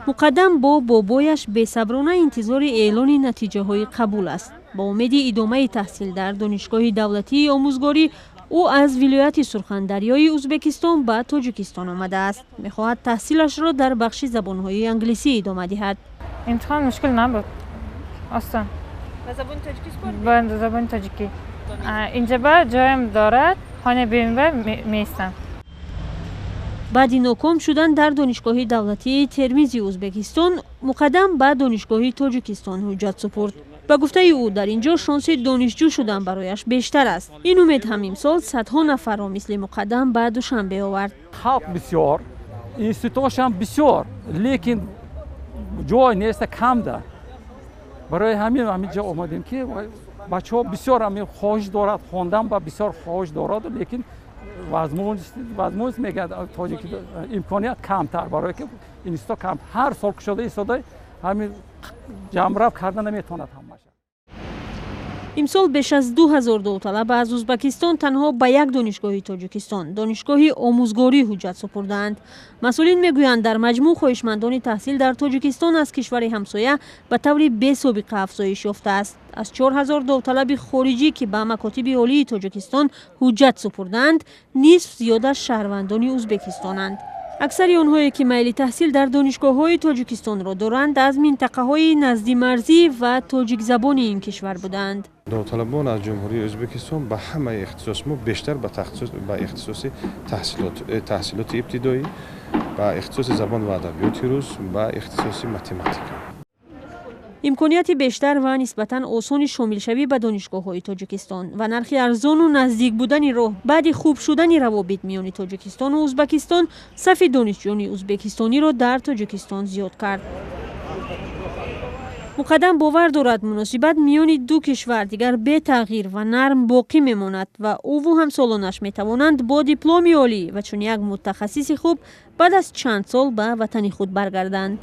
Муқаддам бо бобояш бесаброна интизори эълони натиҷаҳои қабул аст. Ба умеди идомаи таҳсил дар Донишгоҳи давлатии омӯзгорӣ ӯ аз вилояти Сурхандарёи Ӯзбекистон ба Тоҷикистон омадааст. Мехоҳад таҳсилашро дар бахши забонҳои англисӣ идома диҳад. Имтиҳон мушкил набуд, осон. Ба забони тоҷикӣ супордӣ? Ба забони тоҷикӣ. Инҷа ба ҷоям дорад, хона бемба меистам. Баъди ноком шудан дар Донишгоҳи давлатии Термизи Ӯзбекистон, Муқаддам ба Донишгоҳи Тоҷикистон ҳуҷҷат супурд. Ба гуфтаи ӯ, дар ин ҷо шонси донишҷӯ шудан барояш бештар аст. Ин умед ҳам имсол садҳо нафарро мисли Муқаддам ба Душанбе овард. Халқ бисёр, институтошам бисёр, лекин ҷой неста, камда. Барои ҳамин ҳаминҷо омадем, ки бачаҳо бисёр ҳамин хоҳиш дорад хондан, ба бисёр хоҳиш дорад, лекин возможность мегӯяд тоҷики, имконият камтар, барое ки институт кам, ҳар сол кушода истода, ҳамин ҷамърав карда наметавонад ҳамаша. Имсол беш аз 2000 довталаб аз Ӯзбекистон танҳо ба як донишгоҳи Тоҷикистон, Донишгоҳи омӯзгорӣ, ҳуҷҷат супурдаанд. Масъулин мегӯянд, дар маҷмӯъ хоҳишмандони таҳсил дар Тоҷикистон аз кишвари ҳамсоя ба таври бесобиқа афзоиш ёфтааст. Аз 4000 довталаби хориҷӣ, ки ба макотиби олии Тоҷикистон ҳуҷҷат супурдаанд, нисф зиёдаш шаҳрвандони Ӯзбекистонанд. Аксари онҳое, ки майли таҳсил дар донишгоҳҳои Тоҷикистонро доранд, аз минтақаҳои наздимарзӣ ва тоҷикзабони ин кишвар буданд. Довталабон аз Ҷумҳурии Ӯзбекистон ба ҳамаи ихтисос мо бештар ба ихтисоси таҳсилоти ибтидоӣ, ба ихтисоси забон ва адабиёти рус, ба ихтисоси математика. Имконияти бештар ва нисбатан осони шомилшавӣ ба донишгоҳҳои Тоҷикистон ва нархи арзону наздик будани роҳ баъди хуб шудани равобит миёни Тоҷикистону Ӯзбекистон сафи донишҷӯёни ӯзбекистониро дар Тоҷикистон зиёд кард. Муқаддам бовар дорад, муносибат миёни ду кишвар дигар бетағйир ва нарм боқӣ мемонад ва ӯву ҳамсолонаш метавонанд бо дипломи олӣ ва чун як мутахассиси хуб баъд аз чанд сол ба ватани худ баргарданд.